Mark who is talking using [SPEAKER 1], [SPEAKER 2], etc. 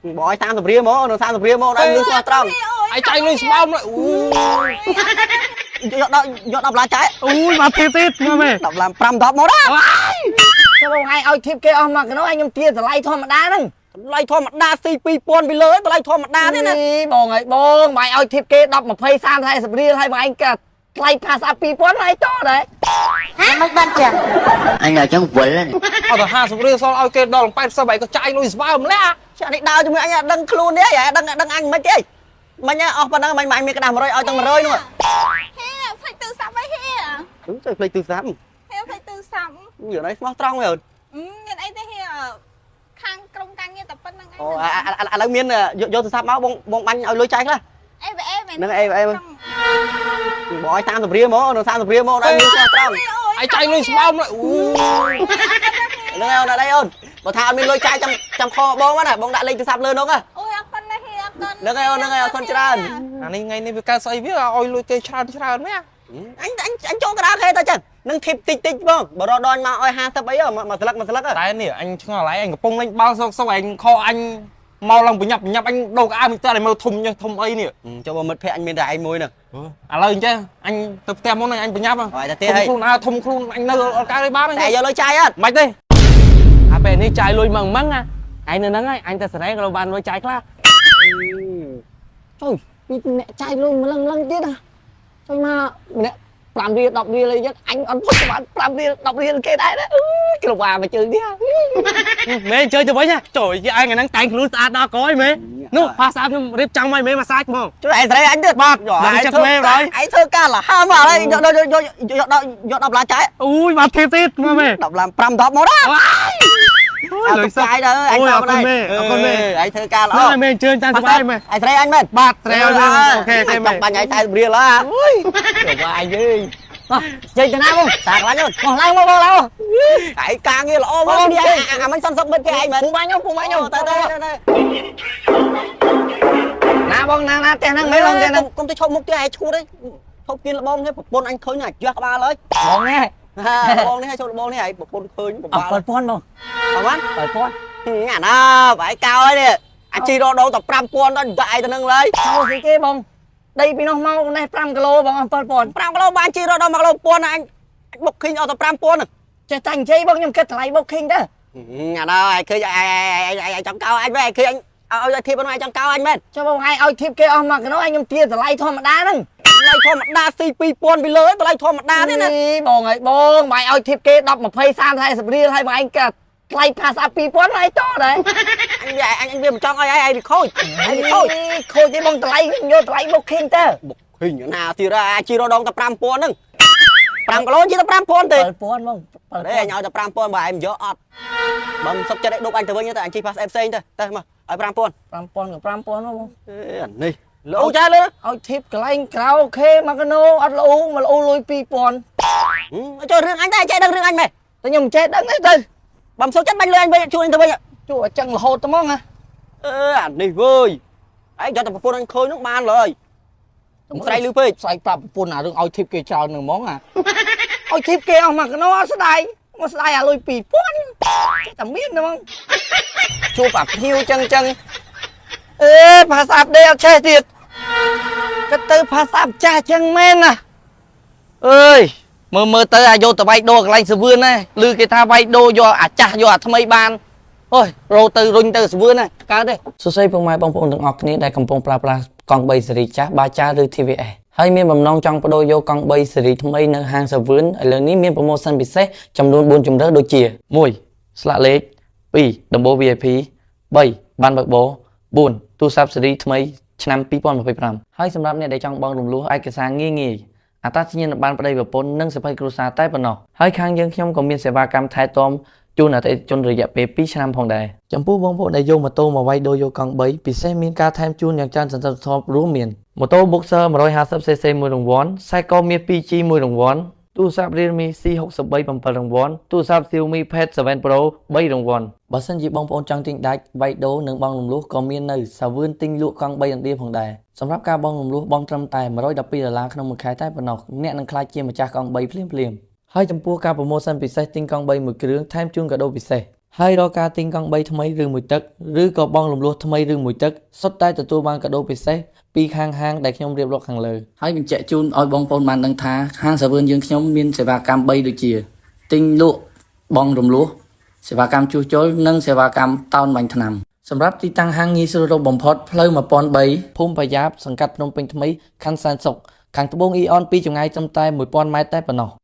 [SPEAKER 1] បងឲ្យ30រៀលមកនៅ30រៀលមកដល់លឺស្មោះត្រង់
[SPEAKER 2] ឯងចាយលុយស្បោមអូ
[SPEAKER 1] យកដល់យក10ដុល្លារចាយ
[SPEAKER 2] អូយមកទៀតទៀតមើលមើល
[SPEAKER 1] 10ដុល្លារ5 10មកដល់
[SPEAKER 3] ចុះបងឯងឲ្យធីបគេអស់មកកណោឯងខ្ញុំទាតម្លៃធម្មតាហ្នឹង
[SPEAKER 1] តម្លៃធម្មតាស៊ី2000ពីលើតម្លៃធម្មតាទេណា
[SPEAKER 3] បងឯងបងបើឲ្យធីបគេ10 20 30 40រៀលហើយបងឯងកាថ្លៃភាសា2000ហើយតដែរ
[SPEAKER 4] មិនបានចឹង
[SPEAKER 5] អញដល់ចឹងវិល
[SPEAKER 2] អត់ទៅ50រៀលសល់ឲ្យគេដល់80ឯងក៏ចាយលុយស្បើម្ល៉េះ
[SPEAKER 1] ចានេះដើរជាមួយអញអត់ដឹងខ្លួនទេអត់ដឹងដឹងអញមិនទេមិញអស់ប៉ុណ្ណឹងមិញអញមានក្តាស់100ឲ្យទាំង100នោះ
[SPEAKER 4] ហេផ្លេចទូរស័ព្ទអីហេ
[SPEAKER 1] ជួយភ្លេចទូរស័ព្ទ
[SPEAKER 4] ហេផ្លេចទូរស័ព្ទ
[SPEAKER 1] យល់ហើយស្មោះត្រង់មែន
[SPEAKER 4] មានអីទេហេខាងក្រុមការងារតែប៉ុណ្្នឹងឯង
[SPEAKER 1] អូឥឡូវមានយកទូរស័ព្ទមកបងបងបាញ់ឲ្យលុយចាយខ្លះ
[SPEAKER 4] អេអេមែន
[SPEAKER 1] ហ្នឹងអេអេបងឲ្យ30រៀលមកនៅ30រៀលមកដល់លឺស្មោះត្រង់
[SPEAKER 2] ឯងចាយលុយស្បើមអូ
[SPEAKER 1] ហ្នឹងហើយអូនអត់អីអូនបើថាអត់មានលុយចាយចាំចាំខបងណាបងដាក់លេខទូរស័ព្ទលើនោះ
[SPEAKER 4] អូយអរគុណណាស់ហេអរគុណ
[SPEAKER 1] ហ្នឹងហើយអូនហ្នឹងហើយអរគុណច្រើន
[SPEAKER 2] អានេះថ្ងៃនេះវាកើតស្អីវាឲ្យលុយគេច្រើនច្រើនមែន
[SPEAKER 1] អញអញអញចូលកណ្ដាលគេទៅចឹងនឹងធីបតិចតិចបងបើរដនមកឲ្យ50អីមកស្លឹកមកស្លឹក
[SPEAKER 2] តែនេះអញឆ្ងល់ហើយអញកំពុងលេងបាល់សុកសុកឯងខអញមកឡើងបញ្ញាប់បញ្ញាប់អញដូរក្អៅមិនទៅឲ្យមើលធំញ៉េះធំអីនេះ
[SPEAKER 1] ចូលមកមិត្តភក្តិអញមានតែឯងមួយហ្នឹង
[SPEAKER 2] ឥឡូវអញ្ចឹងអញទៅផ្ទះមុនអញបញ្ញាប់
[SPEAKER 1] ហើយតែទៀតហើយ
[SPEAKER 2] ធំខ្លួនអើធំខ្លួនអញនៅអត់កើតទេបាន
[SPEAKER 1] តែយកលុយចាយអត់
[SPEAKER 2] មិនទេ
[SPEAKER 6] អាពេលនេះចាយលុយម៉ងម៉ងណាឯងនៅហ្នឹងហើយអញតែសេរីក៏បានលុយចាយខ្លះ
[SPEAKER 3] ចុយពីអ្នកចាយលុយម្លឹងលឹងទៀតណាចុយមកម្នាក់5រៀល10រៀលអីចឹងអញអត់ផុតបាន5រៀល10រៀលគេដែរណាអឺក្រវ៉ាមកជើងនេះ
[SPEAKER 6] មេអញ្ជើញទៅវិញណាចូលយឯងហ្នឹងតែងខ្លួនស្អាតដល់កយមេនោះផាសាខ្ញុំរៀបចំឲ្យមេម៉ាសាចហ្មង
[SPEAKER 1] ជួយឯងស្រីអញទៀត
[SPEAKER 6] បាទដល់ចិត្តមេហើយ
[SPEAKER 1] ឯងធ្វើការលហាមកហើយយកយកយកយកយក10ដុល្លារចាយ
[SPEAKER 6] អូយមកទៀតទៀតមើលមេ
[SPEAKER 1] 10ដុល្លារ5 10មកដល់
[SPEAKER 6] អូយលុយស
[SPEAKER 1] ចាយដល់ឯង
[SPEAKER 6] អូយអរគុណមេអរគុណមេ
[SPEAKER 1] ឯងធ្វើការល្អ
[SPEAKER 6] ហ្នឹងហើយមេអញ្ជើញតាមសប្បាយមេ
[SPEAKER 1] ឯងស្រីអញមែន
[SPEAKER 6] បាទស្រីឲ្យមេអូខេអូខេមេ
[SPEAKER 1] ចង់បាញ់ឯង40រៀលហ៎
[SPEAKER 3] អូយក្រវ៉ាយើងមកជ័យទៅណាបង
[SPEAKER 1] សាខ្លាញ់អូន
[SPEAKER 3] មកឡើងមកបងឡើងមក
[SPEAKER 1] ឯងការងារល្អមកនេះឯងអាមិនសន្សុកមិត្តគេឯងមែន
[SPEAKER 3] ពូបាញ់ខ្ញុំពូបាញ់ខ្ញុំ
[SPEAKER 1] ទៅទៅទៅ
[SPEAKER 3] ណាបងណាណាផ្ទះហ្នឹងមែនបងផ្ទះហ្នឹង
[SPEAKER 1] កុំទៅឈប់មុខទៀតឯងឈួតឯងឈប់គៀនលបងនេះប្រពន្ធអញឃើញអាយ៉ាស់ក្បាលហើយ
[SPEAKER 3] បងណែ
[SPEAKER 1] ហាលបងនេះឲ្យឈប់លបងនេះឯងប្រពន្ធឃើញពិ
[SPEAKER 3] អ
[SPEAKER 1] បាក
[SPEAKER 3] 7000បង
[SPEAKER 1] អត់បាន
[SPEAKER 3] 7000
[SPEAKER 1] អាណាបែកកោហើយនេះអាជីរដងតែ5000ដល់ដាក់ឯងទៅនឹងឡើយ
[SPEAKER 3] ចូលស្អីគេបងដីពីនោះមកនេះ5គីឡូបងអស់7000
[SPEAKER 1] 5គីឡូបានជីរដង1គីឡូ1000ណាអញបុកឃីងអស់តែ5000
[SPEAKER 3] ចេះតែនិយាយបងខ្ញុំគិតថ្លៃបុកឃីងទៅ
[SPEAKER 1] អាណាឯងឃើញឯងឯងចង់កោអញមែនឯងឃើញអញឲ្យធៀបហ្នឹងឯងចង់កោអញមែន
[SPEAKER 3] ចុះបងឯងឲ្យធីបគេអស់មកកណោឯងខ្ញុំទាតម្លៃធម្មតាហ្នឹង
[SPEAKER 1] តម្លៃធម្មតាស៊ី2000ពីលើតម្លៃធម្មតាទេណា
[SPEAKER 3] បងឯងបងបើឲ្យធីបគេ10 20 30 40រៀលហើយបងឯងកាថ្លៃភាសា2000ហើយតដែរ
[SPEAKER 1] អញវាអញវាមិនចង់ឲ្យឯងឯងវាខូចឯងវាខូច
[SPEAKER 3] ខូចទេបងតម្លៃខ្ញុំយកតម្លៃបុកឃីងទៅ
[SPEAKER 1] បុកឃីងណាទៀតអាជីរដងតែ5000ហ្នឹង5គីឡូជីតែ5000ទេ
[SPEAKER 3] 7000បង
[SPEAKER 1] ទេអញឲ្យតែ5000បើឯងមិនយកអត់បើមិនសុខចិត្តឯងដប់អញទៅវិញទៅអញជិះប៉ាសអេផ្សេងទៅទៅមកឲ្យ5000
[SPEAKER 3] 5000ក៏5000បង
[SPEAKER 1] អេអានេះលោចាលើ
[SPEAKER 3] ឲ្យធីបកន្លែងក្រៅអូខេមកកណោអត់លោមកលោលុយ2000
[SPEAKER 1] ចូលរឿងអញដែរចេះដឹងរឿងអញមែន
[SPEAKER 3] តែខ្ញុំមិនចេះដឹងទេទៅ
[SPEAKER 1] បើមិនសុខចិត្តបាញ់លុយអញវិញជួយអញទៅវិញ
[SPEAKER 3] ជួអញ្ចឹងរហូតទៅហ្មងណា
[SPEAKER 1] អឺអានេះវើយឯងយកតែប្រពន្ធអញឃើញនោះបានឡើយស្រីលឺពេក
[SPEAKER 3] ស្អែកប្រាប់ប្រពន្ធអារឿងឲ្យធីបគេចោលនឹងហ្មងអាឲ្យធីបគេអស់មកកណោអត់ស្ដាយមកស្ដាយអាលុយ2000ចេះតែមានហ្មងជួបអាភ្ញៀវចឹងចឹងអេភាសាដេអត់ចេះទៀតគិតទៅភាសាចាស់ចឹងមែនណាអើយមើលមើលទៅអាយកទៅវាយដូរកន្លែងសវឿនណាឮគេថាវាយដូរយកអាចាស់យកអាថ្មីបានអូយរោទៅរុញទៅសវឿនណាកើតទេស
[SPEAKER 7] ួស្តីពុកម៉ែបងប្អូនទាំងអស់គ្នាដែលកំពុងប្រើប្រាស់កង់3ស៊េរីចាស់បាចាឬ TVS ហើយមានបំណងចង់បដូរយកកង់3ស៊េរីថ្មីនៅហាងសាវឿនឥឡូវនេះមានប្រូម៉ូសិនពិសេសចំនួន4ជម្រើសដូចជា1ស្លាកលេខ2ដំបូល VIP 3បានបើកបរ4ទូរស័ព្ទស៊េរីថ្មីឆ្នាំ2025ហើយសម្រាប់អ្នកដែលចង់បង់រំលោះឯកសារងាយងាយអត្តសញ្ញាណប័ណ្ណប្តីប្រពន្ធនិងសៀវភៅគ្រួសារតែប៉ុណ្ណោះហើយខាងយើងខ្ញុំក៏មានសេវាកម្មថែទាំ ជូនអតិថិជនរយៈពេល2ឆ្នាំផងដែរចំពោះបងប្អូនដែលយកម៉ូតូមកវាយដូរយកកង់3ពិសេសមានការថែមជូនយ៉ាងច្រើនសន្ធឹកសន្ធាប់រួមមានម៉ូតូ Boxer 150cc មួយរង្វាន់ខ្សែកមាស 2G មួយរង្វាន់ទូរស័ព្ទ Realme C63 7រង្វាន់ទូរស័ព្ទ Xiaomi Pad 7 Pro 3រង្វាន់បើសិនជាបងប្អូនចង់ទិញដាច់វាយដូរនិងបង់រំលោះក៏មាននៅសាវឿនទិញលក់កង់3ឥណ្ឌាផងដែរសម្រាប់ការបង់រំលោះបង់ត្រឹមតែ112ដុល្លារក្នុងមួយខែតែប៉ុណ្ណោះអ្នកនឹងក្លាយជាម្ចាស់កង់3ភ្លាមៗ ហើយចំពោះការប្រូម៉ូសិនពិសេសទិញកង់3មួយគ្រឿងថែមជូនកាដូពិសេស ហើយរាល់ការទិញកង់3ថ្មីឬមួយទឹកឬក៏បង់រំលោះថ្មីឬមួយទឹកសុទ្ធតែទទួលបានកាដូពិសេសពីខាងហាងដែលខ្ញុំរៀបរាប់ខាងលើហើយបញ្ជាក់ជូនឲ្យបងប្អូនបានដឹងថាហាងសាវឿនយើងខ្ញុំមានសេវាកម្ម3ដូចជាទិញលក់បង់រំលោះសេវាកម្មជួសជុលនិងសេវាកម្មតោនបាញ់ថ្នាំសម្រាប់ទីតាំងហាងងាយស្រួលរកបំផុតផ្លូវ1003ភូមិបាយ៉ាបសង្កាត់ភ្នំពេញថ្មីខណ្ឌសែនសុខខាងត្បូងអ៊ីអនពីចម្ងាយត្រឹមតែ1000ម៉ែត្រតែប៉ុណ្ណោះ។